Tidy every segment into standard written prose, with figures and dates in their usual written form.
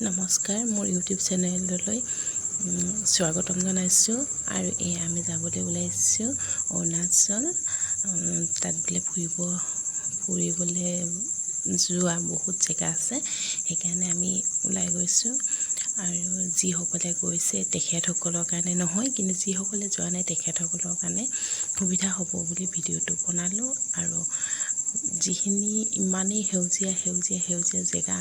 নমস্কাৰ, মোৰ ইউটিউব চেনেললৈ স্বাগতম জনাইছোঁ। আৰু এয়া আমি যাবলৈ ওলাইছোঁ অৰুণাচল। তাত বোলে ফুৰিবলৈ যোৱা বহুত জেগা আছে, সেইকাৰণে আমি ওলাই গৈছোঁ। আৰু যিসকলে গৈছে তেখেতসকলৰ কাৰণে নহয়, কিন্তু যিসকলে যোৱা নাই তেখেতসকলৰ কাৰণে সুবিধা হ'ব বুলি ভিডিঅ'টো বনালোঁ। আৰু যিখিনি ইমানেই সেউজীয়া সেউজীয়া সেউজীয়া জেগা,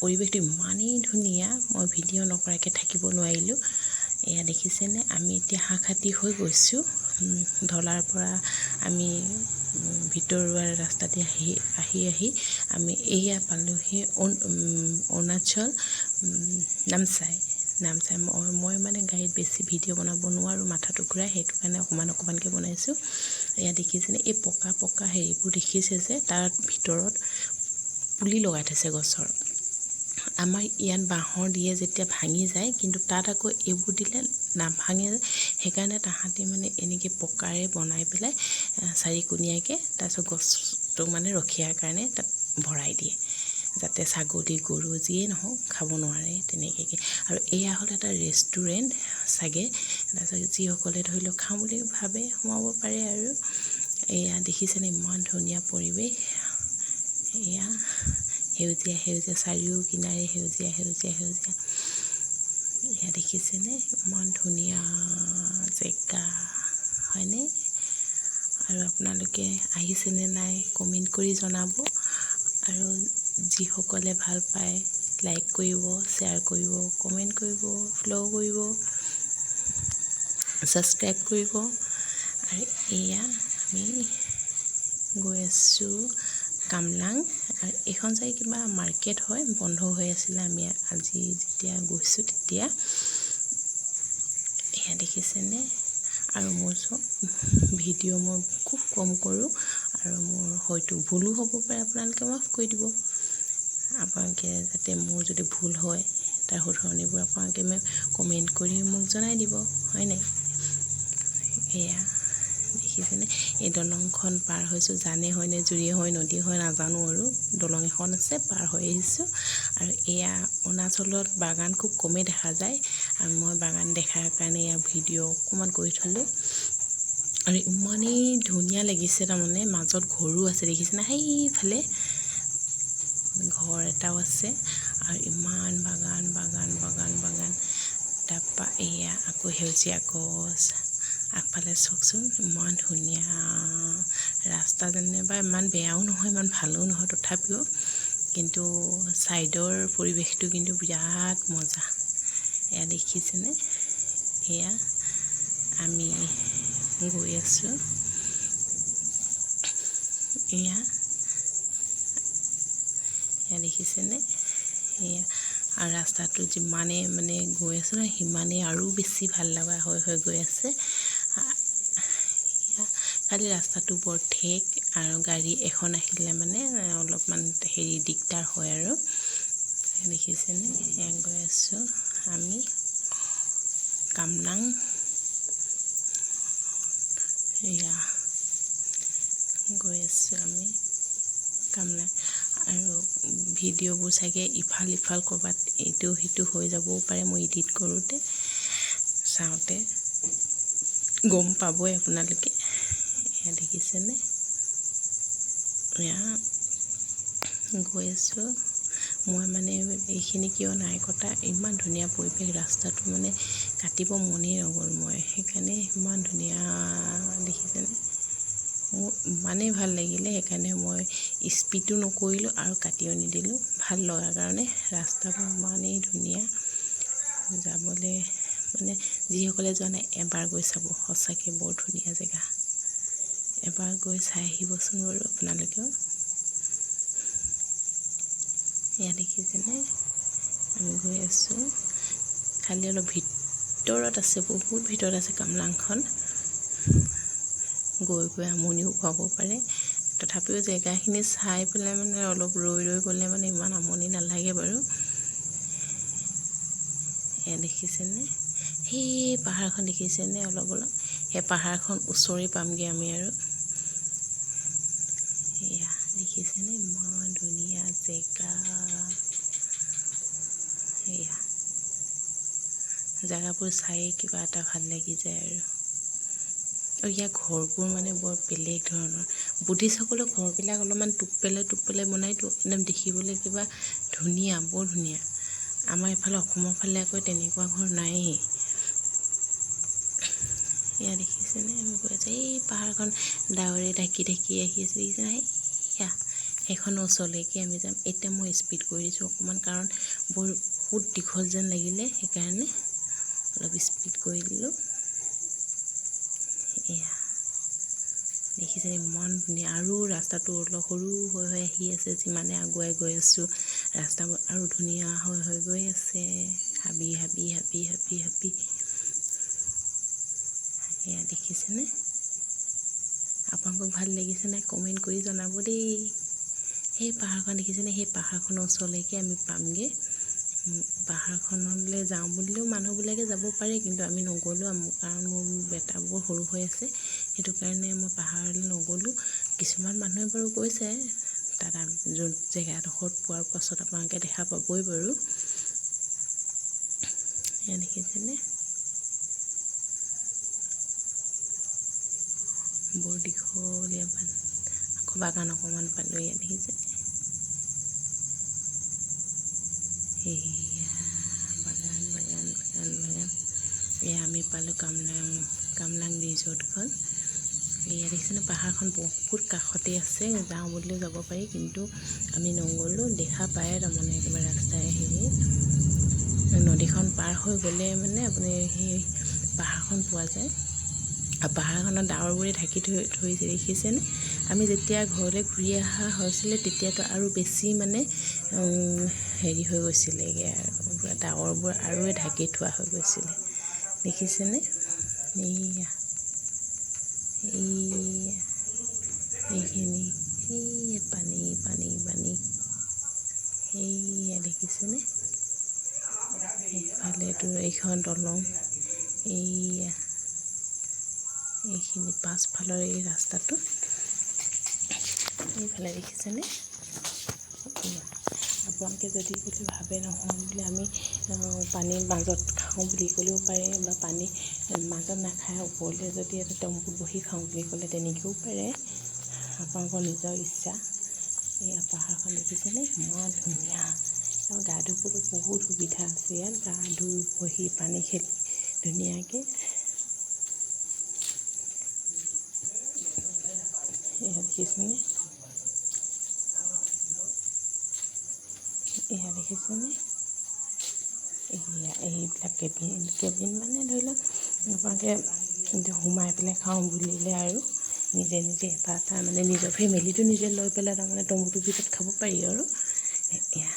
পৰিৱেশটো ইমানেই ধুনীয়া, মই ভিডিঅ' নকৰাকৈ থাকিব নোৱাৰিলোঁ। এয়া দেখিছেনে, আমি এতিয়া হাঁহখাতি হৈ গৈছোঁ। ঢলাৰ পৰা আমি ভিতৰুৱা ৰাস্তাতে আহি আহি আহি আমি এয়া পালোহি অৰুণাচল নামচাই। নামচাই। মই মানে গাড়ীত বেছি ভিডিঅ' বনাব নোৱাৰোঁ, মাথাটো ঘূৰাই, সেইটো কাৰণে অকণমান অকণমানকৈ বনাইছোঁ। এয়া দেখিছেনে, এই পকা পকা হেৰিবোৰ দেখিছে যে, তাৰ ভিতৰত পুলি লগাই থৈছে গছৰ। আমাৰ ইয়াত বাঁহৰ দিয়ে যেতিয়া ভাঙি যায়, কিন্তু তাত আকৌ এইবোৰ দিলে নাভাঙে। সেইকাৰণে তাহাঁতি মানে এনেকৈ পকাৰে বনাই পেলাই চাৰিকোণীয়াকৈ, তাৰপিছত গছটো মানে ৰখিয়াৰ কাৰণে তাত ভৰাই দিয়ে, যাতে ছাগলী গৰু যিয়ে নহওক খাব নোৱাৰে তেনেকৈ। আৰু এয়া হ'ল এটা ৰেষ্টুৰেণ্ট চাগে। তাৰপিছত যিসকলে ধৰি লওক খাওঁ বুলি ভাবে, সোমাব পাৰে। আৰু এয়া দেখিছেনে, ইমান ধুনীয়া পৰিৱেশ। এয়া সেউজীয়া সেউজীয়া, চাৰিও কিনাৰে সেউজীয়া সেউজীয়া সেউজীয়া। এয়া দেখিছেনে, ইমান ধুনীয়া জেগা, হয়নে? আৰু আপোনালোকে আহিছেনে নাই কমেণ্ট কৰি জনাব। আৰু যিসকলে ভাল পায় লাইক কৰিব, শ্বেয়াৰ কৰিব, কমেণ্ট কৰিব, ফ'ল' কৰিব, ছাবস্ক্ৰাইব কৰিব। আৰু এয়া আমি গৈ আছোঁ কামলাং। আৰু এইখন চাগে কিবা মাৰ্কেট হয়, বন্ধ হৈ আছিলে আমি আজি যেতিয়া গৈছোঁ তেতিয়া। এয়া দেখিছেনে? আৰু মোৰ চব ভিডিঅ' মই খুব কম কৰোঁ আৰু মোৰ হয়তো ভুলো হ'ব পাৰে, আপোনালোকে মাফ কৰি দিব। আপোনালোকে যাতে মোৰ যদি ভুল হয়, তাৰ শুধৰণিবোৰ আপোনালোকে কমেণ্ট কৰি মোক জনাই দিব, হয় নাই? এয়া দেখিছেনে, এই দলংখন পাৰ হৈছোঁ। জানে হয়নে, জুৰিয়ে হয়, নদী হয় নাজানো, আৰু দলং এখন আছে, পাৰ হৈ আহিছোঁ। আৰু এয়া অৰুণাচলত বাগান খুব কমেই দেখা যায় আৰু মই বাগান দেখাৰ কাৰণে এয়া ভিডিঅ' অকণমান কৰি থ'লোঁ। আৰু ইমানেই ধুনীয়া লাগিছে, তাৰমানে মাজত ঘৰো আছে, দেখিছেনে? সেইফালে ঘৰ এটাও আছে আৰু ইমান বাগান বাগান বাগান বাগান। তাৰপৰা এয়া আকৌ সেউজীয়া গছ আগফালে চাওকচোন, ইমান ধুনীয়া ৰাস্তা। যেনিবা ইমান বেয়াও নহয়, ইমান ভালো নহয়, তথাপিও কিন্তু ছাইডৰ পৰিৱেশটো কিন্তু বিৰাট মজা। এয়া দেখিছেনে? এয়া আমি গৈ আছোঁ। এয়া এয়া দেখিছেনে? এয়া আৰু ৰাস্তাটো যিমানেই মানে গৈ আছোঁ ন, সিমানেই আৰু বেছি ভাল লগা হৈ হৈ গৈ আছে। খালি ৰাস্তাটো বৰ ঠেক আৰু গাড়ী এখন আহিলে মানে অলপমান হেৰি দিগদাৰ হয়। আৰু দেখিছেনে, এয়া গৈ আছোঁ আমি কামনাং। এয়া গৈ আছোঁ আমি কামনাং। আৰু ভিডিঅ'বোৰ চাগে ইফাল ইফাল ক'ৰবাত ইটো সিটো হৈ যাবও পাৰে, মই এডিট কৰোঁতে চাওঁতে গম পাবই আপোনালোকে। এয়া দেখিছেনে? এয়া গৈ আছোঁ। মই মানে এইখিনি কিয় নাই কটা, ইমান ধুনীয়া পৰিৱেশ, ৰাস্তাটো মানে কাটিব মনেই নগ'ল মই সেইকাৰণে। ইমান ধুনীয়া দেখিছেনে? মোৰ ইমানেই ভাল লাগিলে, সেইকাৰণে মই স্পীডো নকৰিলোঁ আৰু কাটিও নিদিলোঁ, ভাল লগাৰ কাৰণে। ৰাস্তাবোৰ ইমানেই ধুনীয়া যাবলৈ, মানে যিসকলে যোৱা নাই এবাৰ গৈ চাব, সঁচাকৈ বৰ ধুনীয়া জেগা। এবাৰ গৈ চাই আহিবচোন বাৰু আপোনালোকেও। এয়া দেখিছেনে, আমি গৈ আছোঁ। খালি অলপ ভিতৰত আছে, বহুত ভিতৰত আছে কামলাংখন, গৈ গৈ আমনিও পাব পাৰে। তথাপিও জেগাখিনি চাই পেলাই মানে অলপ ৰৈ ৰৈ গ'লে মানে ইমান আমনি নালাগে বাৰু। এয়া দেখিছেনে, সেই পাহাৰখন দেখিছেনে? অলপ অলপ সেই পাহাৰখন ওচৰেই পামগৈ আমি। আৰু এয়া দেখিছেনে, ইমান ধুনীয়া জেগা। জেগাবোৰ চায়ে কিবা এটা ভাল লাগি যায় আৰু। আৰু ইয়াৰ ঘৰবোৰ মানে বৰ বেলেগ ধৰণৰ। বুদ্ধিষ্টসকলৰ ঘৰবিলাক অলপমান টোপ পেলাই টোপ পেলাই বনাইতো, একদম দেখিবলৈ কিবা ধুনীয়া, বৰ ধুনীয়া। আমাৰ এইফালে অসমৰ ফালে আকৌ তেনেকুৱা ঘৰ নায়েই। এয়া দেখিছেনে, আমি গৈ আছোঁ। এই পাহাৰখন ডাৱৰে ঢাকি ঢাকি আহি আছে, দেখিছেনে? সেয়া সেইখনৰ ওচৰলৈকে আমি যাম। এতিয়া মই স্পীড কৰি দিছোঁ অকণমান, কাৰণ বহুত দীঘল যেন লাগিলে, সেইকাৰণে অলপ স্পীড কৰি দিলোঁ। এয়া দেখিছেনে, ইমান ধুনীয়া। আৰু ৰাস্তাটো অলপ সৰু হৈ হৈ আহি আছে, যিমানে আগুৱাই গৈ আছোঁ ৰাস্তাবোৰ আৰু ধুনীয়া হৈ হৈ গৈ আছে। হাবি হাবি হাবি হাবি হাবি। এয়া দেখিছেনে? আপোনালোকক ভাল লাগিছেনে কমেণ্ট কৰি জনাব দেই। সেই পাহাৰখন দেখিছেনে? সেই পাহাৰখনৰ ওচৰলৈকে আমি পামগৈ। পাহাৰখনলৈ যাওঁ বুলিলেও মানুহবিলাকে যাব পাৰে, কিন্তু আমি নগ'লোঁ, কাৰণ মোৰ বেটা বৰ সৰু হৈ আছে, সেইটো কাৰণে মই পাহাৰলৈ নগ'লোঁ। কিছুমান মানুহে বাৰু গৈছে তাত, য'ত জেগাডোখৰত পোৱাৰ পাছত আপোনালোকে দেখা পাবই বাৰু। এয়া দেখিছেনে, বৰ দীঘলীয়া বাট। আকৌ বাগান অকণমান পালোঁ। এয়া দেখিছে, এয়া বাগান বাগান বাগান বাগান। এয়া আমি পালোঁ কামলাং, কামলাং ৰিজৰ্টখন। এয়া দেখিছেনে, পাহাৰখন বহুত কাষতে আছে, যাওঁ বুলিলেও যাব পাৰি, কিন্তু আমি নগ'লোঁ। দেখা পায় তাৰমানে একেবাৰে ৰাস্তাই হেৰি নদীখন পাৰ হৈ গ'লে মানে আপুনি সেই পাহাৰখন পোৱা যায়। আৰু পাহাৰখনত ডাৱৰবোৰে ঢাকি থৈছে, দেখিছেনে? আমি যেতিয়া ঘৰলৈ ঘূৰি অহা হৈছিলে তেতিয়াতো আৰু বেছি মানে হেৰি হৈ গৈছিলেগৈ আৰু, পূৰা ডাৱৰবোৰ আৰু ঢাকি থোৱা হৈ গৈছিলে, দেখিছেনে? এইয়া এইয়া এইখিনি, এই পানী পানী পানী, এইয়া দেখিছেনে? এইফালেতো এইখন দলং, এইয়া এইখিনি পাছফালৰ এই ৰাস্তাটো এইফালে দেখিছেনে? আপোনালোকে যদি বুলি ভাবে নহয় বোলে আমি পানীৰ মাজত খাওঁ বুলি ক'লেও পাৰে, বা পানী মাজত নাখায় ওপৰলৈ যদি এটা তম্বুত বহি খাওঁ বুলি ক'লে তেনেকৈও পাৰে, আপোনালোকৰ নিজৰ ইচ্ছা। এয়া পাহাৰখন দেখিছেনে, ইমান ধুনীয়া। আৰু গা ধুবলৈ বহুত সুবিধা আছে ইয়াত, গা ধুই বহি পানী খেলি ধুনীয়াকৈ। এয়া দেখিছেনে? এয়া দেখিছেনে? এয়া এইবিলাক কেবিন, কেবিন মানে ধৰি লওক আপোনালোকে সোমাই পেলাই খাওঁ বুলিলে আৰু নিজে নিজে এটা এটা মানে নিজৰ ফেমিলিটো নিজে লৈ পেলাই তাৰমানে তম্বুটোৰ ভিতৰত খাব পাৰি আৰু। এয়া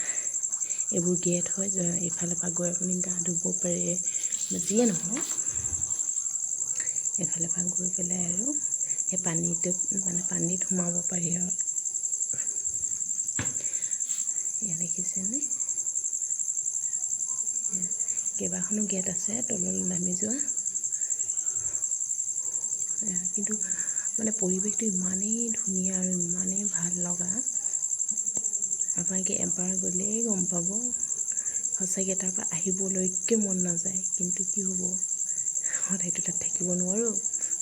এইবোৰ গেট হয়, এইফালৰ পৰা গৈ আপুনি গা ধুব পাৰে, যিয়ে নহওক এইফালৰ পৰা গৈ পেলাই আৰু সেই পানীটোত মানে পানীত সোমাব পাৰি আৰু। এয়া দেখিছেনে? কেইবাখনো গেট আছে তললৈ নামি যোৱা। কিন্তু মানে পৰিৱেশটো ইমানেই ধুনীয়া আৰু ইমানেই ভাল লগা, আপোনালোকে এবাৰ গ'লেই গম পাব। সঁচাকৈ তাৰপৰা আহিবলৈকে মন নাযায়, কিন্তু কি হ'ব, সদায়তো তাত থাকিব নোৱাৰোঁ,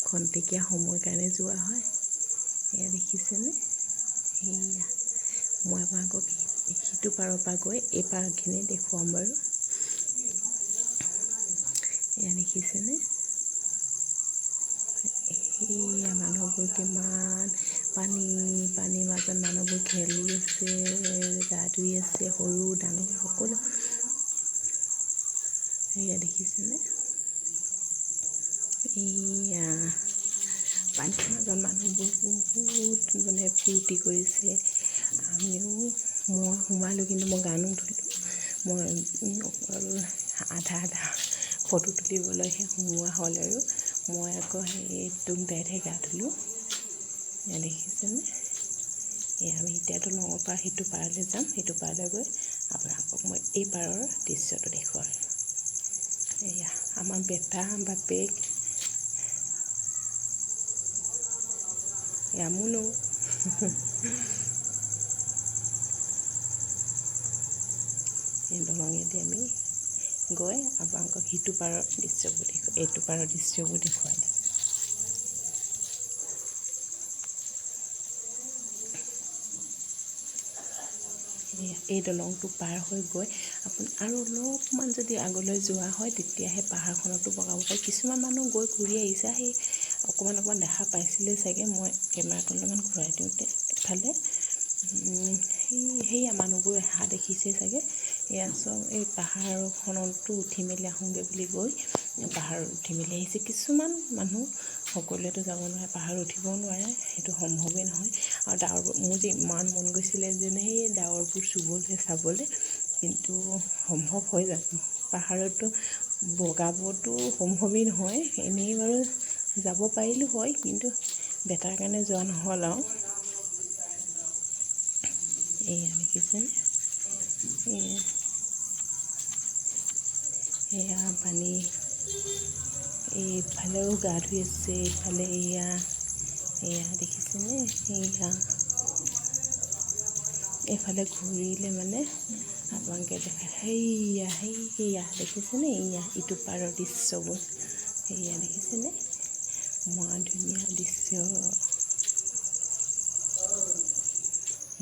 খন্তেকীয়া সময়ৰ কাৰণে যোৱা হয়। এয়া দেখিছেনে? সেয়া মই আপোনালোকক সিটো পাৰৰ পৰা গৈ এই পাৰখিনি দেখুৱাম বাৰু। এয়া দেখিছেনে? সেয়া মানুহবোৰ কিমান পানী, পানীৰ মাজত মানুহবোৰ খেলি আছে, গা ধুই আছে, সৰু ডাঙৰ সকলো। সেয়া দেখিছেনে? এয়া পানীৰ মাজত মানুহবোৰ বহুত মানে ফূৰ্তি কৰিছে। আমিও মই সোমালোঁ, কিন্তু মই গা নুধুলোঁ, মই অকল আধা আধা ফটো তুলিবলৈহে সোমোৱা হ'ল আৰু। মই আকৌ সেই টুংটাইতহে গা ধুলোঁ। এয়া দেখিছেনে? এয়া আমি এতিয়া দলঙৰ পৰা সিটো পাৰলৈ যাম, সিটো পাৰলৈ গৈ আপোনালোকক মই এই পাৰৰ দৃশ্যটো দেখুৱাম। এয়া আমাৰ বেটা বাপেক, এয়া মুনু। এই দলঙেদি আমি গৈ আপোনালোকক সিটো পাৰৰ দৃশ্যবোৰ এইটো পাৰৰ দৃশ্যবোৰ দেখুৱাই দিম। এই দলংটো পাৰ হৈ গৈ আপুনি আৰু অলপমান যদি আগলৈ যোৱা হয় তেতিয়াহে পাহাৰখনতো বগাব পাৰি। কিছুমান মানুহ গৈ ঘূৰি আহিছে, সেই অকণমান অকণমান দেখা পাইছিলে চাগে। মই কেমেৰাটো অলপমান ঘূৰাই দিওঁতে এফালে সেয়া মানুহবোৰ অহা দেখিছে চাগে। এয়া চব এই পাহাৰখনতো উঠি মেলি আহোঁগৈ বুলি গৈ পাহাৰত উঠি মেলি আহিছে কিছুমান মানুহ। সকলোৱেতো যাব নোৱাৰে, পাহাৰত উঠিবও নোৱাৰে, সেইটো সম্ভৱেই নহয়। আৰু ডাৱৰবোৰ মোৰ যে ইমান মন গৈছিলে যেন সেই ডাৱৰবোৰ চুবলৈ চাবলৈ, কিন্তু সম্ভৱ হৈ জানো? পাহাৰতো বগাবতো সম্ভৱেই নহয়। এনেই বাৰু যাব পাৰিলোঁ হয়, কিন্তু বেটাৰ কাৰণে যোৱা নহ'ল আৰু। এয়া দেখিছেনে? এয়া এয়া পানী, এইফালেও গা ধুই আছে, এইফালে এয়া এয়া দেখিছেনে? এয়া এইফালে ঘূৰিলে মানে আপোনালোকে দেখা, সেইয়া সেইয়া দেখিছেনে? এয়া ইটো পাৰৰ দৃশ্যবোৰ সেয়া দেখিছেনে? ইমান ধুনীয়া দৃশ্য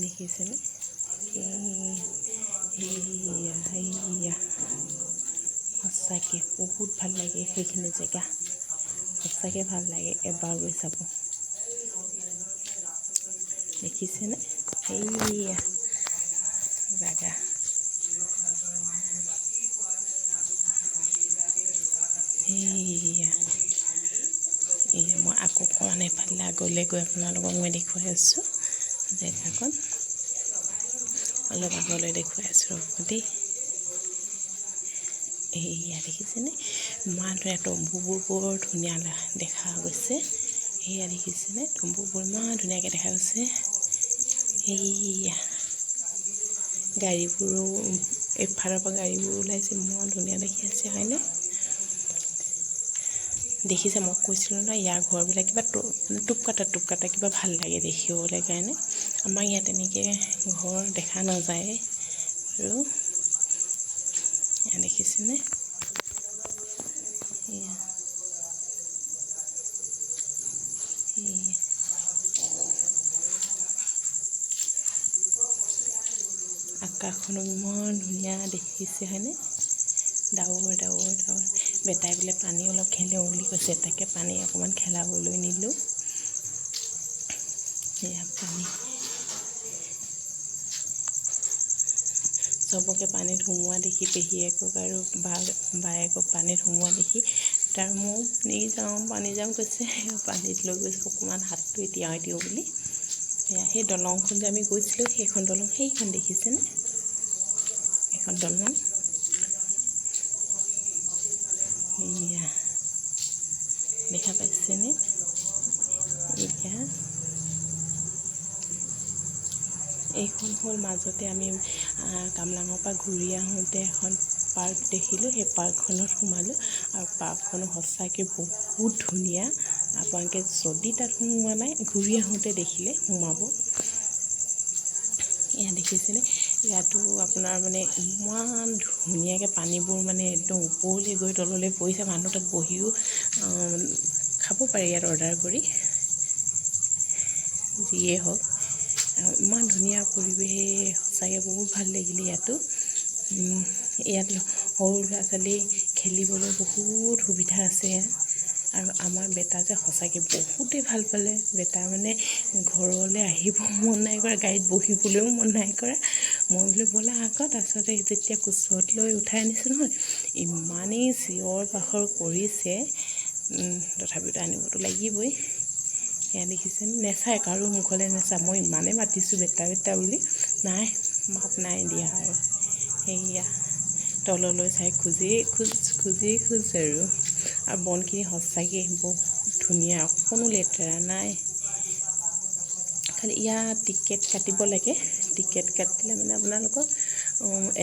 দেখিছেনে? সেয়া সেয়া সঁচাকৈ বহুত ভাল লাগে সেইখিনি জেগা, সঁচাকৈ ভাল লাগে, এবাৰ গৈ চাব। দেখিছেনে? সেইয়া জেগা। সেয়া এয়া মই আকৌ অকণমান এইফালে আগলৈ গৈ আপোনালোকক মই দেখুৱাই আছোঁ জেগাকণ, অলপ আগলৈ দেখুৱাই আছোঁ ৰ'ব দেই। এইয়া দেখিছেনে? ইমান ধুনীয়া তম্বুবোৰ বৰ ধুনীয়া দেখা গৈছে। সেয়া দেখিছেনে? তম্বুবোৰ ইমান ধুনীয়াকৈ দেখা গৈছে। সেয়া গাড়ীবোৰো এইফালৰ পৰা গাড়ীবোৰ ওলাইছে, ইমান ধুনীয়া দেখি আছে হয়নে? দেখিছে, মই কৈছিলোঁ নহয় ইয়াৰ ঘৰবিলাক কিবা টোপ কাটা টোপ কাটা কিবা ভাল লাগে দেখিবলৈ কাৰণে। আমাৰ ইয়াত তেনেকৈ ঘৰ দেখা নাযায় আৰু। এয়া দেখিছেনে? এয়া আকাশখনো ইমান ধুনীয়া দেখিছে হয়নে? ডাৱৰ ডাৱৰ ডাৱৰ। বেটাই বোলে পানী অলপ খেলোঁ বুলি কৈছে, তাকে পানী অকণমান খেলাবলৈ নিলোঁ। এয়া পানী চবকে পানীত সোমোৱা দেখি, পেহীয়েকক আৰু বায়েকক পানীত সোমোৱা দেখি তাৰ ময়ো পানী যাওঁ পানী যাওঁ কৈছে, পানীত লৈ গৈছোঁ অকণমান হাতটো তিয়াই দিওঁ বুলি। সেয়া সেই দলংখন যে আমি গৈছিলোঁ, সেইখন দলং, সেইখন দেখিছেনে? সেইখন দলং। এয়া দেখা পাইছেনে? এতিয়া এইখন হ'ল মাজতে আমি কামলাঙৰ পৰা ঘূৰি আহোঁতে এখন পাৰ্ক দেখিলোঁ, সেই পাৰ্কখনত সোমালোঁ। আৰু পাৰ্কখনো সঁচাকৈ বহুত ধুনীয়া। আপোনালোকে যদি তাত সোমোৱা নাই, ঘূৰি আহোঁতে দেখিলে সোমাব। এয়া দেখিছেনে? ইয়াতো আপোনাৰ মানে ইমান ধুনীয়াকৈ পানীবোৰ মানে একদম ওপৰলৈ গৈ তললৈ পৰিছে। মানুহ তাত বহিও খাব পাৰি ইয়াত অৰ্ডাৰ কৰি, যিয়ে হওক। ইমান ধুনীয়া পৰিৱেশ, সঁচাকৈ বহুত ভাল লাগিলে ইয়াতো। ইয়াত সৰু ল'ৰা ছোৱালী খেলিবলৈ বহুত সুবিধা আছে। আৰু আমাৰ বেটা যে সঁচাকৈ বহুতেই ভাল পালে। বেটা মানে ঘৰলৈ আহিব মন নাই কৰা, গাড়ীত বহিবলৈও মন নাই কৰা। মই বোলো ব'লা আকৌ। তাৰপিছতে যেতিয়া কোচত লৈ উঠাই আনিছোঁ নহয়, ইমানেই চিঞৰ বাখৰ কৰিছে। তথাপিতো আনিবতো লাগিবই। এয়া দেখিছেনে? নেচায়, কাৰো মুখলৈ নেচায়। মই ইমানেই মাতিছোঁ বেটা বেটা বুলি, নাই মাত নাই দিয়া আৰু। সেয়া তললৈ চাই খোজেই খোজ, খোজেই খোজ আৰু। আৰু বনখিনি সঁচাকৈ বহুত ধুনীয়া, অকণো লেতেৰা নাই। খালি ইয়াত টিকেট কাটিব লাগে। টিকেট কাটিলে মানে আপোনালোকক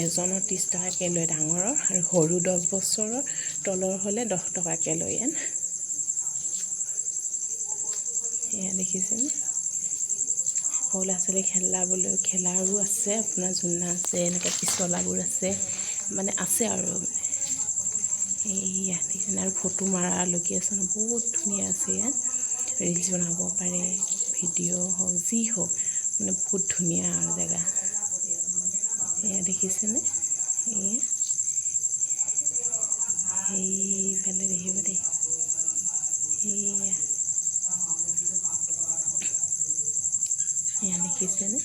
এজনৰ 30 টকাকৈ লয় ডাঙৰৰ, আৰু সৰু 10 বছৰৰ তলৰ হ'লে 10 টকাকৈ লয় ইয়াত। এয়া দেখিছেনে? সৰু ল'ৰা ছোৱালী খেলাবলৈ খেলাৰো আছে, আপোনাৰ ঝুলনা আছে, এনেকৈ পিছলাবোৰ আছে, মানে আছে আৰু। এইয়া দেখিছেনে? আৰু ফটো মাৰা লোকেশ্যন বহুত ধুনীয়া আছে ইয়াত। ৰিলচ বনাব পাৰে, ভিডিঅ' হওক যি হওক, মানে বহুত ধুনীয়া আৰু জেগা। এয়া দেখিছেনে? এয়া সেইফালে দেখিব দেই। সেয়া এয়া দেখিছেনে?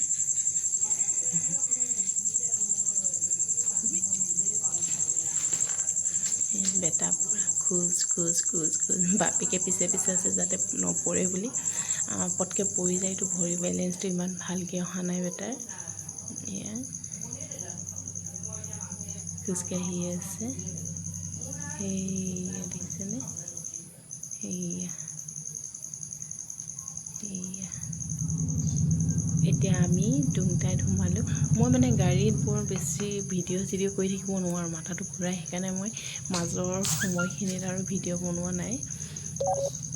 বেটা পূৰা খোজ খোজ খোজ খোজ, বাপেকে পিছে পিছে আছে যাতে নপৰে বুলি। পটকৈ পৰি যায়তো, ভৰি বেলেঞ্চটো ইমান ভালকৈ অহা নাই বেটাৰ। এয়া খোজকাঢ়ি আছে। সেয়া দেখিছেনে? সেয়া সেয়া এতিয়া আমি টুংটাইত সোমালোঁ। মই মানে গাড়ীত বৰ বেছি ভিডিঅ' চিডিঅ' কৰি থাকিব নোৱাৰোঁ, মাথাটো ঘূৰাই, সেইকাৰণে মই মাজৰ সময়খিনিত আৰু ভিডিঅ' বনোৱা নাই।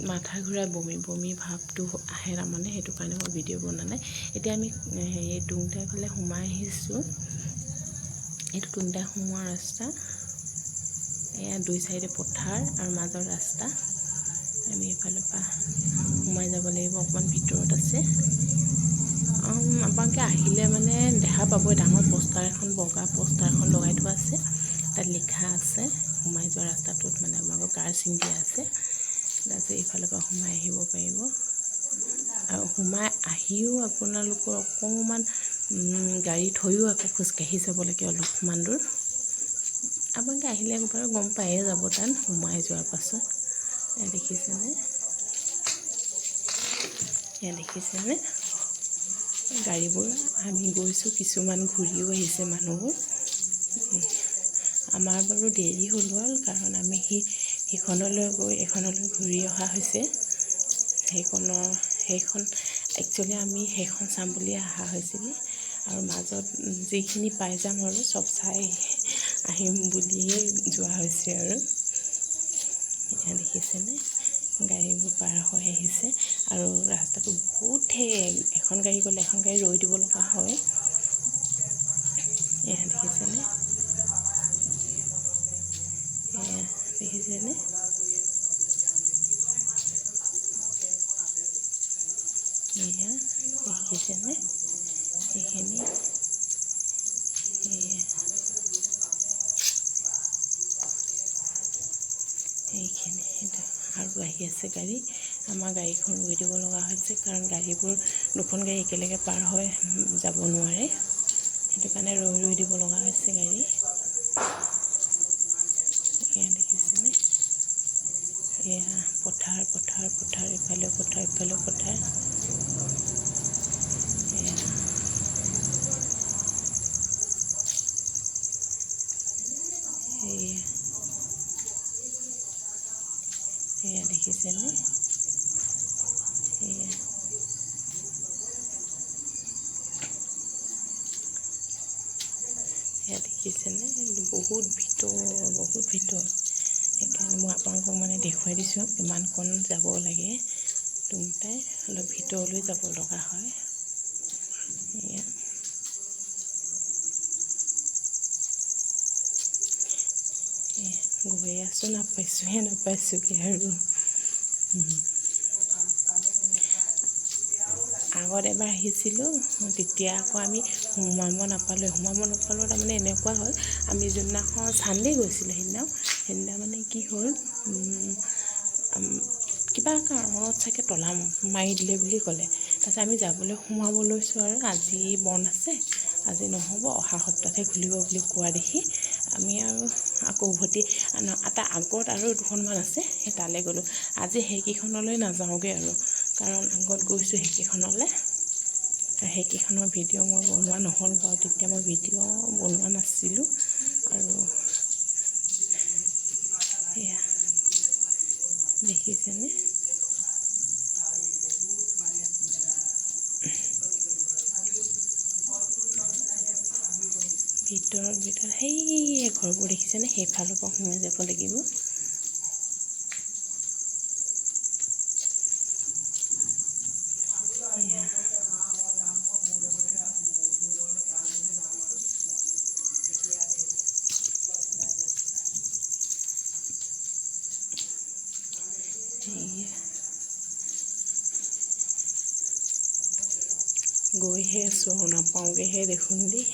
মাথা ঘূৰাই বমি বমি ভাৱটো আহে তাৰমানে, সেইটো কাৰণে মই ভিডিঅ' বনোৱা নাই। এতিয়া আমি হেৰি টুংটাই ফালে সোমাই আহিছোঁ। এইটো টুংটাই সোমোৱা ৰাস্তা। এয়া দুই চাইডে পথাৰ আৰু মাজৰ ৰাস্তা। আমি এইফালৰ পৰা সোমাই যাব লাগিব, অকণমান ভিতৰত আছে। আপোনালোকে আহিলে মানে দেখা পাবই, ডাঙৰ পোষ্টাৰ এখন, বগা পোষ্টাৰ এখন লগাই থোৱা আছে, তাত লিখা আছে সোমাই যোৱা ৰাস্তাটোত, মানে আপোনালোকৰ কাৰ চিন দিয়া আছে। তাৰপিছত এইফালৰ পৰা সোমাই আহিব পাৰিব। আৰু সোমাই আহিও আপোনালোকৰ অকণমান গাড়ী থৈও আকৌ খোজকাঢ়ি যাব লাগে অলপমান দূৰ। আপোনালোকে আহিলে বাৰু গম পায়ে যাব তাত সোমাই যোৱাৰ পাছত। এয়া দেখিছেনে? এয়া দেখিছেনে গাড়ীবোৰ? আমি গৈছোঁ, কিছুমান ঘূৰিও আহিছে মানুহবোৰ। আমাৰ বাৰু দেৰি হ'ল গ'ল, কাৰণ আমি সেইখনলৈ গৈ এইখনলৈ ঘূৰি অহা হৈছে। সেইখন একচুৱেলি আমি সেইখন চাম বুলিয়ে অহা হৈছিলে, আৰু মাজত যিখিনি পাই যাম আৰু চব চাই আহিম বুলিয়ে যোৱা হৈছে আৰু। এয়া দেখিছেনে? গাড়ীবোৰ পাৰ হৈ আহিছে আৰু ৰাস্তাটো বহুত ঠেক, এখন গাড়ী গ'লে এখন গাড়ী ৰৈ দিব লগা হয়। এয়া দেখিছেনে? এয়া দেখিছেনে? এয়া দেখিছেনে এইখিনি? এয়া এইখিনি আৰু আহি আছে গাড়ী। আমাৰ গাড়ীখন ৰৈ দিব লগা হৈছে, কাৰণ গাড়ীবোৰ দুখন গাড়ী একেলগে পাৰ হৈ যাব নোৱাৰে, সেইটো কাৰণে ৰৈ ৰৈ দিব লগা হৈছে গাড়ী। এয়া দেখিছেনে? এয়া পথাৰ পথাৰ পথাৰ, ইফালেও পথাৰ ইফালেও পথাৰ। এয়া এয়া এয়া দেখিছেনে? এয়া এয়া দেখিছেনে? বহুত ভিতৰ, বহুত ভিতৰ। সেইকাৰণে মই আপোনালোকক মানে দেখুৱাই দিছোঁ কিমানকণ যাব লাগে। টুংটাই অলপ ভিতৰলৈ যাব লগা হয়। এয়া গৈ আছোঁ, নাপাইছোঁহে নাপাইছোঁগৈ আৰু। আগত এবাৰ আহিছিলোঁ, তেতিয়া আকৌ আমি সোমাব নাপালোঁ। সোমাব নাপালোঁ তাৰমানে এনেকুৱা হ'ল, আমি যোনদিনাখন চানডে গৈছিলোঁ, সেইদিনা মানে কি হ'ল, কিবা কাৰণত চাগে তলা মাৰি দিলে বুলি ক'লে। তাৰপিছত আমি যাবলৈ সোমাব লৈছোঁ আৰু আজি বন্ধ আছে, আজি নহ'ব, অহা সপ্তাহতহে খুলিব বুলি কোৱা দেখি আমি আৰু আকৌ উভতি তাৰ আগত আৰু দুখনমান আছে, সেই তালৈ গ'লোঁ। আজি সেইকেইখনলৈ নাযাওঁগৈ আৰু, কাৰণ আগত গৈছোঁ সেইকেইখনলৈ। সেইকেইখনৰ ভিডিঅ' মই বনোৱা নহ'ল বাৰু, তেতিয়া মই ভিডিঅ' বনোৱা নাছিলোঁ। আৰু এয়া দেখিছেনে? ভিতৰত ভিতৰত সেই ঘৰবোৰ দেখিছেনে? সেইফালৰ পৰা সোমাই যাব লাগিব। এয়া গৈহে আছোঁ আৰু নাপাওঁগৈহে দেখোন দেই।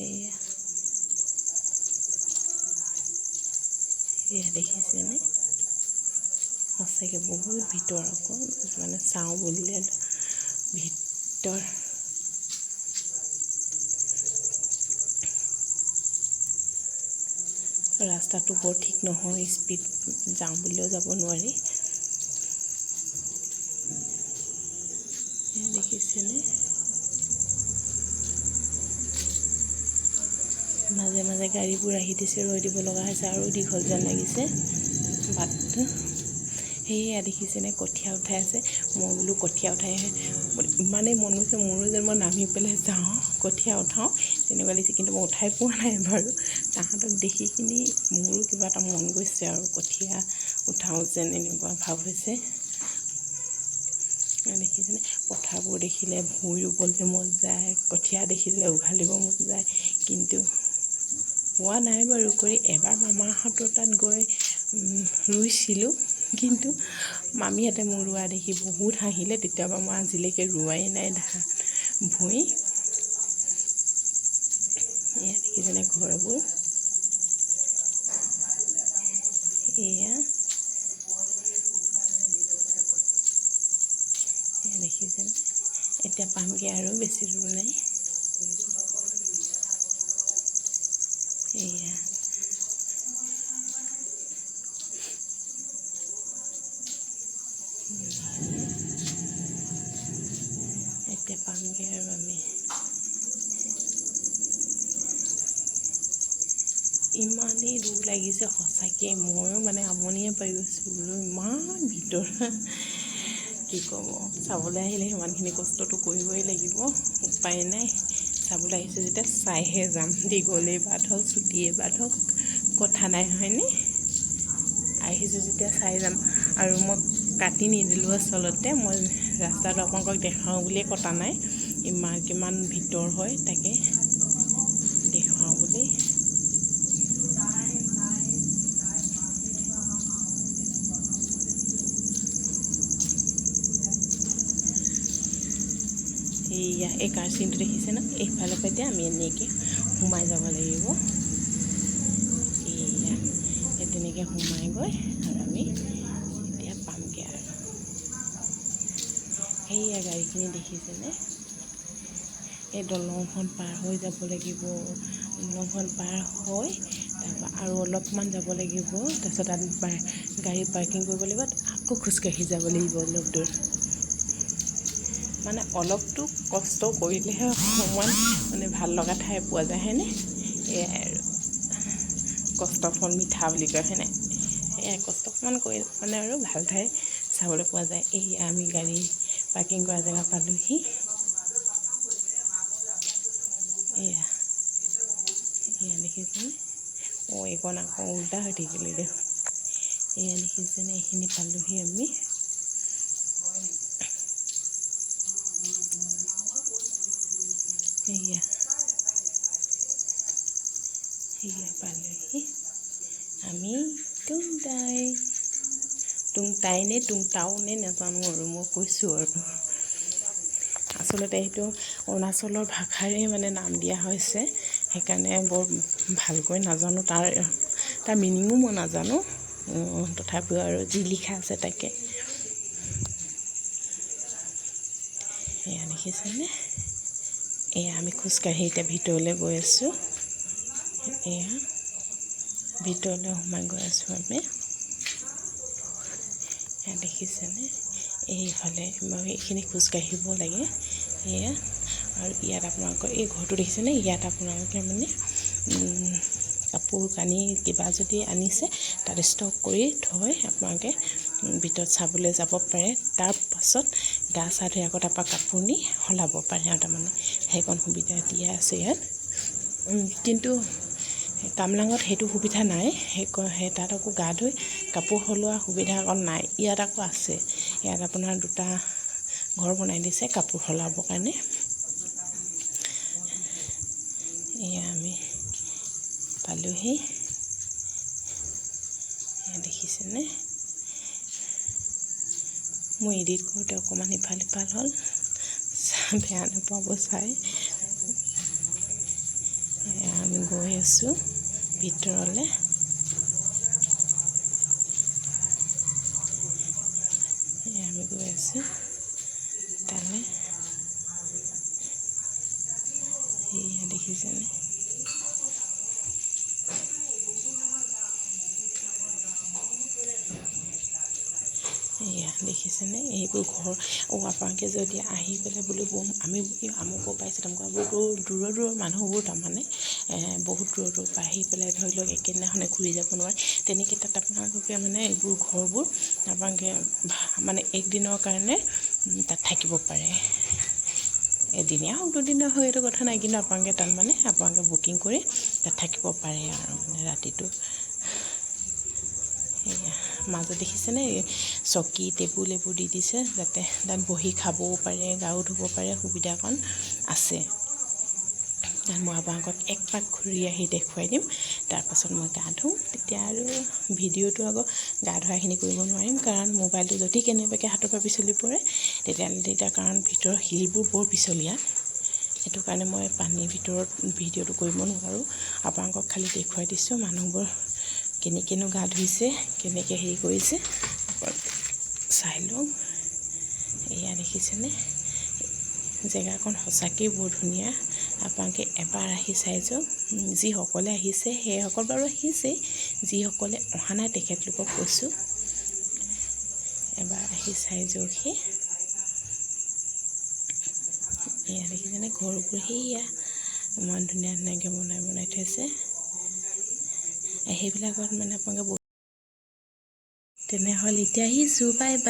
এয়া এয়া দেখিছেনে? সঁচাকৈ বহুত ভিতৰ আকৌ, মানে চাওঁ বুলিলে ভিতৰ। ৰাস্তাটো বৰ ঠিক নহয়, স্পীড যাওঁ বুলিও যাব নোৱাৰি। এয়া দেখিছেনে? মাজে মাজে গাড়ীবোৰ আহি দিছে, ৰৈ দিব লগা হৈছে, আৰু দীঘল যেন লাগিছে বাটটো। সেয়া দেখিছেনে? কঠীয়া উঠাই আছে। মই বোলো কঠীয়া উঠাই ইমানেই মন গৈছে মোৰো যেন মই নামি পেলাই যাওঁ কঠীয়া উঠাওঁ তেনেকুৱা লাগিছে, কিন্তু মই উঠাই পোৱা নাই বাৰু। তাহাঁতক দেখি কিনি মোৰো কিবা এটা মন গৈছে আৰু কঠীয়া উঠাওঁ যেন এনেকুৱা ভাৱ হৈছে। দেখিছেনে? পথাৰবোৰ দেখিলে ভূঁই ৰুবলৈ মন যায়, কঠীয়া দেখিলে উঘালিব মন যায়, কিন্তু পোৱা নাই বাৰু কৰি। এবাৰ মামাহঁতৰ তাত গৈ ৰুইছিলোঁ, কিন্তু মামীহঁতে মোৰ ৰোৱা দেখি বহুত হাঁহিলে। তেতিয়াৰ পৰা মই আজিলৈকে ৰোৱাই নাই ধান ভূঁই। এয়া দেখিছেনে ঘৰবোৰ? এয়া দেখিছেনে? এতিয়া পামগৈ আৰু বেছি দূৰ নাই। এয়া এতিয়া পামগৈ আৰু আমি। ইমানেই দূৰ লাগিছে সঁচাকৈ, ময়ো মানে আমনিয়ে পাই গৈছোঁ বোলো ইমান ভিতৰ, কি ক'ব। চাবলৈ আহিলে সিমানখিনি কষ্টটো কৰিবই লাগিব, উপায় নাই। চাবলৈ আহিছোঁ যেতিয়া চাইহে যাম, দীঘলেই বাট হওক চুটিয়েই বাট হওক কথা নাই, হয়নে? আহিছোঁ যেতিয়া চাই যাম। আৰু মই কাটি নিদিলোঁ আচলতে, মই ৰাস্তাটো আপোনালোকক দেখাওঁ বুলিয়ে কটা নাই, ইমান কিমান ভিতৰ হয় তাকে দেখুৱাওঁ বুলি। এইয়া এই কাৰ চিনটো দেখিছে ন? এইফালৰ পৰা এতিয়া আমি এনেকৈ সোমাই যাব লাগিব। এইয়া এই তেনেকৈ সোমাই গৈ আৰু আমি এতিয়া পামগৈ আৰু। সেইয়া গাড়ীখিনি দেখিছেনে? এই দলংখন পাৰ হৈ যাব লাগিব। দলংখন পাৰ হৈ তাৰপৰা আৰু অলপমান যাব লাগিব, তাৰপিছত তাত গাড়ী পাৰ্কিং কৰিব লাগিব, আকৌ খোজকাঢ়ি যাব লাগিব অলপ দূৰ। মানে অলপতো কষ্ট কৰিলেহে অকণমান মানে ভাল লগা ঠাই পোৱা যায়, হয়নে? এয়াই আৰু কষ্টৰ ফল মিঠা বুলি কয়, হয়নে? এয়াই কষ্ট অকণমান কৰিলে মানে আৰু ভাল ঠাই চাবলৈ পোৱা যায়। এইয়া আমি গাড়ী পাৰ্কিং কৰা জেগা পালোহি। এয়া এয়া দেখিছেনে? অঁ, এইকণ আকৌ উল্টা হৈ থাকিলে দেখোন। এয়া দেখিছেনে? এইখিনি পালোহি আমি। এয়া এয়া পালোহি আমি টুংটাই। টুংটাই নে টুংটাও নে নাজানো আৰু, মই কৈছোঁ আৰু। আচলতে সেইটো অৰুণাচলৰ ভাষাৰে মানে নাম দিয়া হৈছে, সেইকাৰণে বৰ ভালকৈ নাজানো, তাৰ তাৰ মিনিঙো মই নাজানো, তথাপিও আৰু যি লিখা আছে তাকে। এয়া দেখিছেনে? এয়া আমি খোজকাঢ়ি এতিয়া ভিতৰলৈ গৈ আছোঁ। এয়া ভিতৰলৈ সোমাই গৈ আছোঁ আমি। এয়া দেখিছেনে? এইফালে এইখিনি খোজকাঢ়িব লাগে। এয়া আৰু ইয়াত আপোনালোকৰ এই ঘৰটো দেখিছেনে? ইয়াত আপোনালোকে মানে কাপোৰ কানি কিবা যদি আনিছে তাত ষ্টক কৰি থৈ আপোনালোকে ভিতৰত চাবলৈ যাব পাৰে। তাৰপাছত গা চা ধুই আকৌ তাৰপৰা কাপোৰ নি সলাব পাৰে আৰু তাৰমানে সেইকণ সুবিধা দিয়া আছে ইয়াত। কিন্তু কামলাঙত সেইটো সুবিধা নাই, সেই তাত আকৌ গা ধুই কাপোৰ সলোৱা সুবিধা অকণ নাই। ইয়াত আকৌ আছে। ইয়াত আপোনাৰ দুটা ঘৰ বনাই দিছে কাপোৰ সলাবৰ কাৰণে। এয়া আমি পালোহি। এয়া দেখিছেনে? মই এডিট কৰোঁতে অকণমান ইফাল সিফাল হ'ল, বেয়া নাপাব চাই। এয়া আমি গৈ আছোঁ ভিতৰলৈ। এয়া আমি গৈ আছোঁ তালৈ। এয়া দেখিছেনে? এয়া দেখিছেনে এইবোৰ ঘৰ? অ' আপোনালোকে যদি আহি পেলাই বোলো আমি আমুকৰ পাইছোঁ তামুকৰ, দূৰৰ দূৰৰ মানুহবোৰ তাৰমানে বহুত দূৰৰ দূৰৰ পৰা আহি পেলাই ধৰি লওক একেদিনাখনে ঘূৰি যাব নোৱাৰে, তেনেকৈ তাত আপোনালোকে মানে এইবোৰ ঘৰবোৰ আপোনালোকে মানে একদিনৰ কাৰণে তাত থাকিব পাৰে। এদিনীয়া হওক, দুদিনীয়া হওক, এইটো কথা নাই, কিন্তু আপোনালোকে তাত মানে আপোনালোকে বুকিং কৰি তাত থাকিব পাৰে আৰু মানে ৰাতিটো। এয়া মাজত দেখিছেনে চকী টেবুল এইবোৰ দি দিছে, যাতে তাত বহি খাবও পাৰে, গাও ধুব পাৰে, সুবিধাকণ আছে। তাত মই আপোনালোকক এক পাক ঘূৰি আহি দেখুৱাই দিম। তাৰপাছত মই গা ধুম, তেতিয়া আৰু ভিডিঅ'টো আকৌ গা ধোৱাখিনি কৰিব নোৱাৰিম, কাৰণ মোবাইলটো যদি কেনেবাকৈ হাতৰ পৰা পিছলি পৰে তেতিয়াহ'লে তেতিয়া, কাৰণ ভিতৰৰ শিলবোৰ বৰ পিছলীয়া, সেইটো কাৰণে মই পানীৰ ভিতৰত ভিডিঅ'টো কৰিব নোৱাৰোঁ। আপোনালোকক খালি দেখুৱাই দিছোঁ মানুহবোৰ কেনেকৈনো গা ধুইছে, কেনেকৈ হেৰি কৰিছে, চাই লওক। এয়া দেখিছেনে? জেগাকণ সঁচাকৈয়ে বৰ ধুনীয়া। আপোনালোকে এবাৰ আহি চাই যাওক। যিসকলে আহিছে সেইসকল বাৰু আহিছেই, যিসকলে অহা নাই তেখেতলোকক কৈছোঁ, এবাৰ আহি চাই যাওকহি। এয়া দেখিছেনে ঘৰবোৰ? সেয়া ইমান ধুনীয়া ধুনীয়াকৈ বনাই বনাই থৈছে। সেইবিলাকত মানে আপোনালোকে তেনেহ'লে এতিয়া আহিছোঁ, বাই বাই।